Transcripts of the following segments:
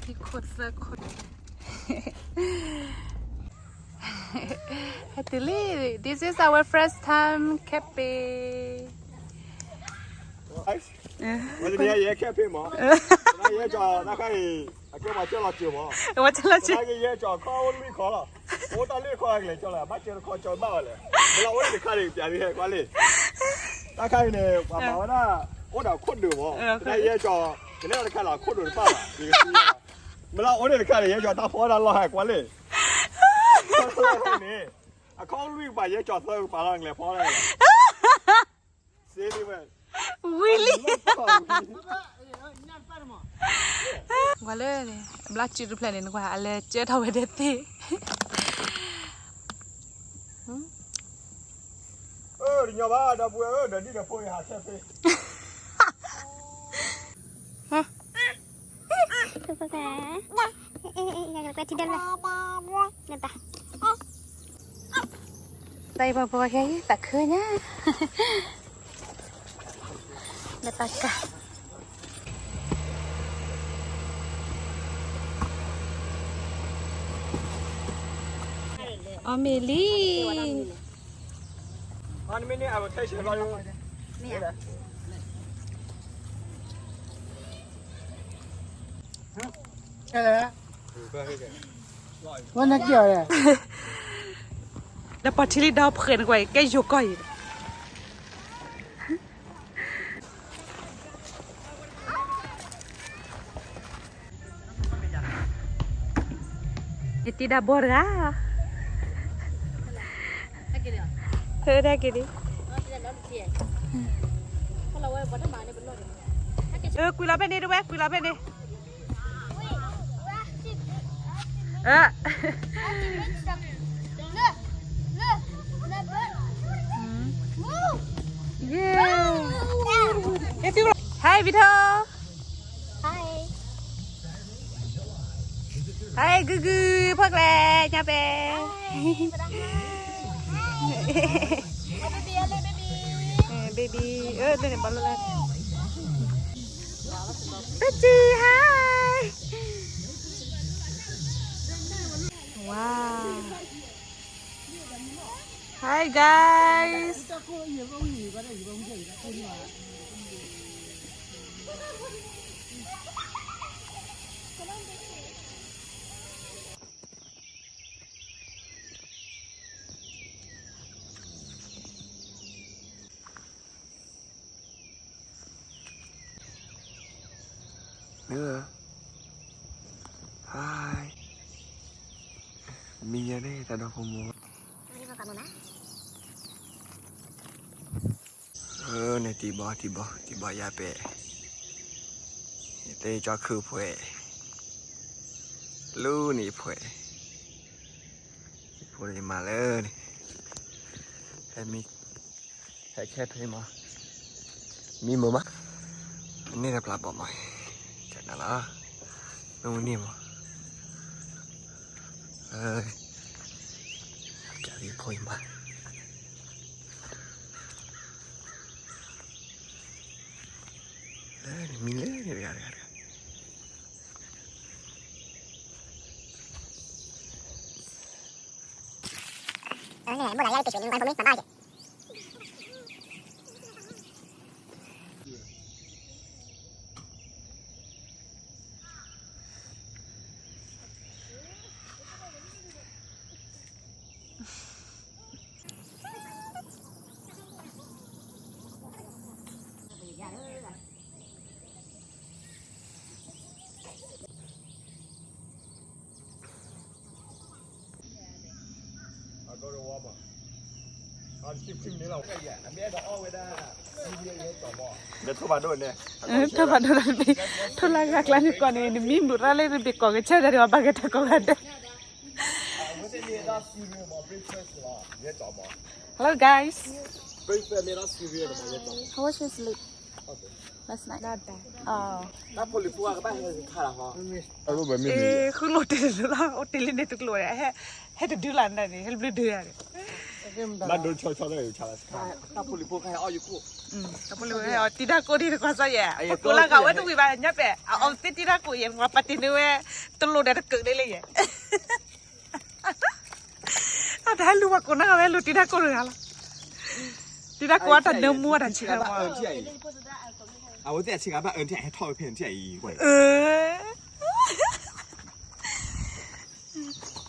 ခံခိၣ်သၢခိၣ် ဟဲတုၤလံ this is our first time camping. ဝဲတနံၤယဲခဲဖ့မး, ယဲကီးတၢ်ခါအံၤ အကဲပှၤကၢလီၤစၢၤမး, ပှၤကၢလီၤစၢၤ ယဲကီးခီအိၣ်လွံၢ်ခီလီၤ, အိၣ်တၢ်လၢခီကလဲၤကၠီလီၤ ဘၣ်ကၢတခီကၠီဘၣ်ဝဲလဲၣ်, မ့ၢ်လၢအိၣ်လၢတခါန့ၣ် ပျးဒ်ဟဲကွၢ်လံ, တၢ်ခါအံၤန့ၣ် ပှၤမၤဝဲဒၣ် အိၣ်ဒီးခိၣ်ဒုးမး, တၢ်ယဲကီး ကနဲၣ်တခါလီၤခိၣ်ဒုးတဘၣ်ဘၣ်, မ့ၢ်လၢအိၣ်န့ၣ်တခါန့ၣ် ယဲကီးတၢ်ဖီဒၣ်လီၢ်ဟဲကွၢ်လံ, န့ၣ် အခီလွံၢ်ကပၤ ယဲကီးသၢကပၤလီၤ ကလဲၤဖီလီၤ ဝံၤလံ, ကွၢ်လၢ ဘျါစုတဖျၢၣ်န့ၣ် နကွၢ် အလဲၤကၢထီၣ်ဝဲဒၣ်သ့ၣ်, တညီဘၣ် ဒီပုၢ်ဝဲၢ်ဧၢ ဒီးဒ်ဒီးဖိအံၤဟးဆၢဖ့ တၢ်အံၤပှၤဖိခဲအံၤ သးခုညါ လၢတၢ်ကါ အီၣ်မ့ၤလံ လၢပှၤထံလံဒီဖှဲးနကွၢ်အံၤ ကဲယိၤကီၢ်အံၤ ယတံၤဒၣ်ဘီတဂၤ, ဟဲက့ၤလံ, ကွံာ်လီၤဖဲန့ၣ်တဝဲ ကွံာ်လီၤဖဲန့ၣ် Hi Vito. Hi. Hi ဂုၢ်ဂုၢ် ဖီၣ်ကျဲ ညါပဲ baby အၢ လၢန့ၣ်ဘၣ်လၢ Betty hi. Wow. Hi guys. Hi. မံၤယဲန့ၣ် တၢ်ဒီဖိမိၢ် န့ၣ်တံၤဘီ တံၤဘီ တံၤဘီယါပဲာ် ယတဲကၠီခုၣ်ဖှဲး လူန့ၣ်ဖှဲး ယဖိန့ၣ်မၤလၢန့ၣ် ဟဲမံ ဟဲခဲဖဲမး မံမုာ်မး န့ၢ်တပျၢ်ဘီမး ကနၤလီၤ မ့ၢ်ဝဲန့ၣ်မး ကၠီဖိအံၤမး မံလၢန့ၣ်တဂၤတဂၤတဂၤ ထိၣ်ဖးဒိၣ်န့ၣ် ထိၣ်ဖးဒိၣ်န့ၣ် ထိၣ်လၢဂၤကျါန့ၣ်ကီးန့ၣ် နမံမုာ်ရၣ်လၢနဘ့ၣ်ကီၢ်ကစၢ်ဒၣ်ဒီး ဘၣ်ကတၢၢ်ကီးဂၤဒဲး Hello guys. How was your sleep last night? Not bad. Oh. ဃုလိၣ်တ့ၢ်လၢ အိၣ်တ့ၢ်လံန့ၣ်တကျိၤန့ၣ် ဟဲတဒုလၢန့ၣ် ဟဲဘျုးဒုယၤန့ၣ် ဘၣ်ဒိဆီဆီလၢယဆါလၢစခါ, တၢ်ဖိလံၤဖိခါအီၣ်ယကိၣ်, တၢ်ဖိလံၤဖိခါအီၣ်တံၢ်တၢ်ကိၣ်ဒ်တကွၢ်စၢ်ယဲၢ်, ပကိးလၢဂၤဝဲတဝံၤဘၣ်ညါပဲၣ်, အအီၣ်သ့ၣ်တံၢ်တၢ်ကိၣ်ယဲၢ် ပှၤပာ်တ့ၢ်န့ၢ်ဝဲ, တလိၣ်ဒီးတကၢးဒ်လဲၣ်ယဲၢ်, အတၢ်ဟဲလူၤပှၤကိးနၢ်ဝဲလူၤတံၢ်တၢ်ကိၣ်တဂၤလီၤ, တံၢ်တၢ်ကိၣ်အတၢ်နၢမူအတၢ်ဆၢမး အဝဲသ့ၣ်အဆ့ကၤဘၣ်အၢထံၣ်ဟဲထီၣ်ဝဲဖဲထံၣ်အံၤဝဲ,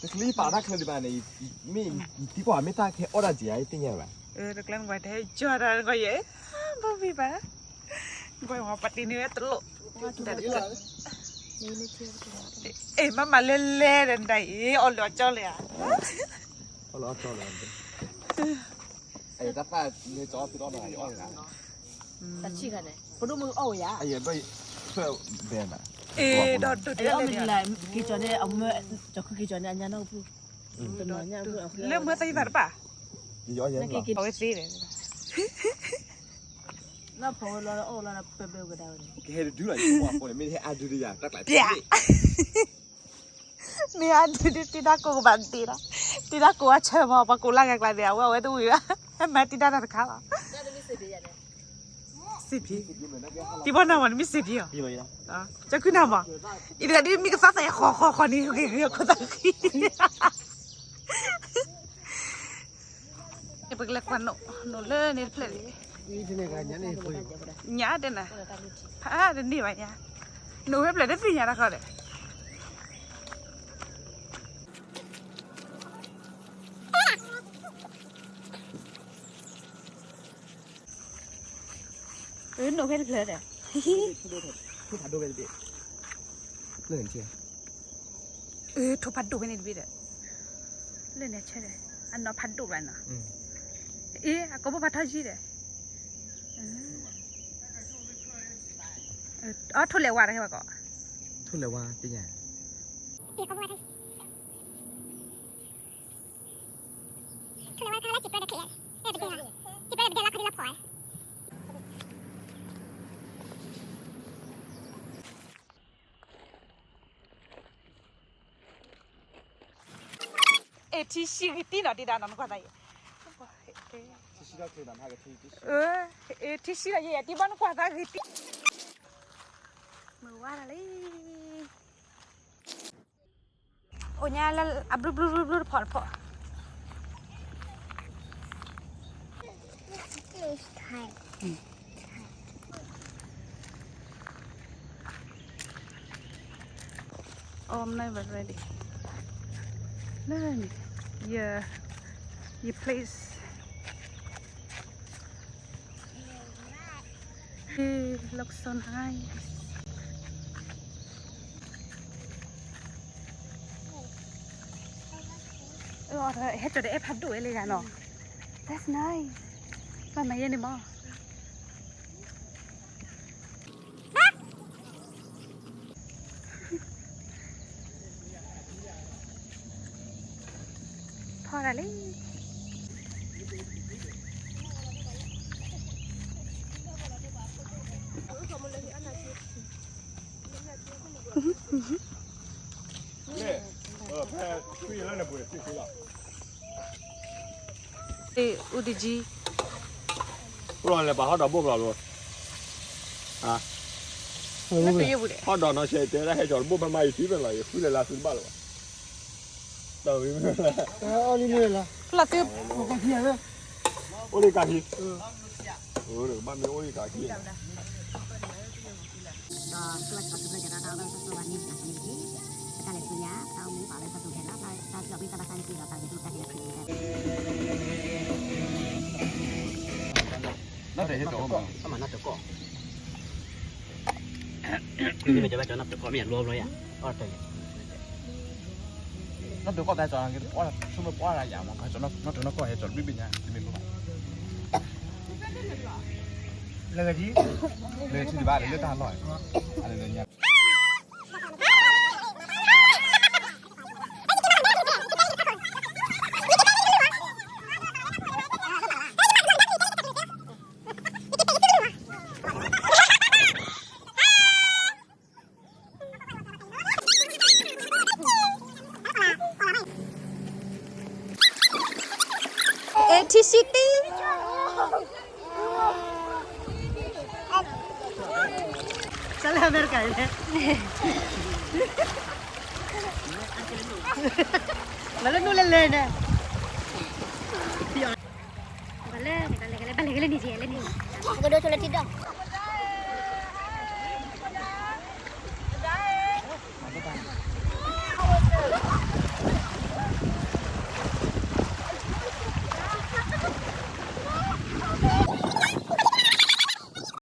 တချံပာ်တၢ်ချၢဒံးဘၣ်န့ၣ်, မ့ၢ်ယသံကွၢ်မ့ၢ်တၢ်ခဲအီၣ်ဒၣ်က့ၤဧါ ယသ့ၣ်ညါဘၣ်, တကျဲနကွၢ်တဟဲကၠီတၢ်နကွၢ်ယဲၢ်, ဘၣ်ဘံၣ်ဘၣ်, ကွၢ်ဝဲပာ်တ့ၢ်န့ၢ်ဝဲတလိၣ်, အဲၣ်မးမးလဲၤလဲၤဒီးနတၢ်အံၤ အီၣ်လၢအီၣ်ကၠီလဲၣ်ဧါ, အီၣ်လၢအီၣ်ကၠီလဲၣ်, တၢ်ဖးန့ၣ်ကၠီဖုထီၣ်မးယအီၣ်တဂၤ တၢ်ဆံၣ်ခါန့ၣ် ပဒိၣ်မုၣ်အီၣ်ဝဲယၤ, အံၤဘၣ်, ဖဲဘဲနၤ, အ့ဒီးဒိၣ်ဒိၣ်လၢမ့ၢ်ဒ်လဲၣ်, က့ၤကၠီန့ၣ် အမၢကၠီၤခုက့ၤကၠီန့ၣ် အညါနီၢ်ပူၤ, လၢမၢသးယသးတပၣ်, အဝဲသ့ၣ်, နဖီဝဲလီၤအီၣ်လီၤပၢပၢဝဲဒၣ်ဝဲန့ၣ်, ကဟဲတဒုလီၤ, မ့ၢ်ဟဲအါဒုဒ်ယၤ တၢ်ကျး မ့ၢ်အဒုဒုတံၢ်တၢ်ကိၢ်ကဘၣ်တ့ၢ်လီၤ, တံၢ်တၢ်ကိၢ်အဆၢမး ပှၤကိးလၢဂၤကျါန့ၣ် အဝဲအဝဲတဝံၤဘၣ်, ဟဲမၤတံၢ်တၢ်တၢ်တခါလီၤ, စံးဖံ, တံၢ်ဘီနၤမး နမ့ၢ်စံးဖံအီၤ, ကခုနၤမး, အံၤတဂၤဒ်မ့ၢ်ကသးသးဃီဃီဃီန့ၣ် ဂ့ၤဂ့ၤခိၣ်သးဃံ ပကလဲၤကွၢ်နိၣ်, နိၣ်လၢန့ၣ်တဖျၢၣ်လံ, ညါတဲနၤ, ဖးတန့ၢ်ဘၣ်ညါ, နိၣ်ဖဲဖျၢၣ်တသ့ၣ်ညါတၢ်ခီဒီး, နိၣ်ဖဲတဖျၢၣ်ဒီး, ထိၣ်ဖးဒိၣ်ဖဲန့ၣ်တဘ့ၣ်ဒီး, လၢန့ၣ်ဆဲဒီး, အနီၢ်ဖးဒိၣ်ဖဲန့ၣ်တဘ့ၣ်ဒီး, အ့ အကိာ်ဘိဖးထီယံၤဒီး, အထိၣ်လဲၤဝါတဟဲဝဲကီး, ထိၣ်လဲၤဝါသ့ၣ်ညါ, အဲ ထံဆှံဂ့ၤတံၢ်နီၤ ဒ့ဒၣ်နီၤ နကွၢ်သးအံၤ, ထံဆှံဒီးယဲၢ် တံၢ်ဘၣ်နကွၢ်သးဂ့ၤတံၢ်, မုၢ်ဝါဒၣ်လံ, အိၣ်ညါလၢအဘျုးဘျုးဘျုးဘျုးတဖီၣ်တဖီၣ် Oh, I'm not even ready. လၢန့ၣ်, your, your place. Hey, looks so nice. ဟဲကၠီၤဒီးအဲၣ်ဖးဒိၣ်ဝဲလၢဂၤနီၤ. That's nice. ဘၣ်မၤယဲန့ၣ်မး. ထီၣ်ဒၣ်လံ. အူတကံ, ဘၣ်လဲၤပာ်ဟီၣ်ဒီးဘိၣ်ဘျီလိၤ, ဟီၣ်ဒီးနီၢ်ဆဲးတဲဒၣ်ဟဲကၠီၤတဘိၣ်ဖဲမါအံၤသံဖဲလီၤ, ယဃုလဲၤလၢသုတဘၣ်လၢၤဘၣ်, တၢ်ဝံၤမ့ၢ်လၢ, ဖျၢၣ်သ့, အိၣ်လံကါခံ, ဘၣ်မ့ၢ်အိၣ်လံကါခံ. လၢဂၤထံ, လၢဂၤထံတဘၣ်လၢတၢ်လီၢ်, အဲ ထံဆံတံ, တၢ်လၢအမဲရကၤလဲၣ်, မၤလၢနူၢ်လဲၤလဲၤန့ၣ်, ဘၣ်လဲၤကလဲၤန့ၣ်, ကဒိဆိလၢထံဒီး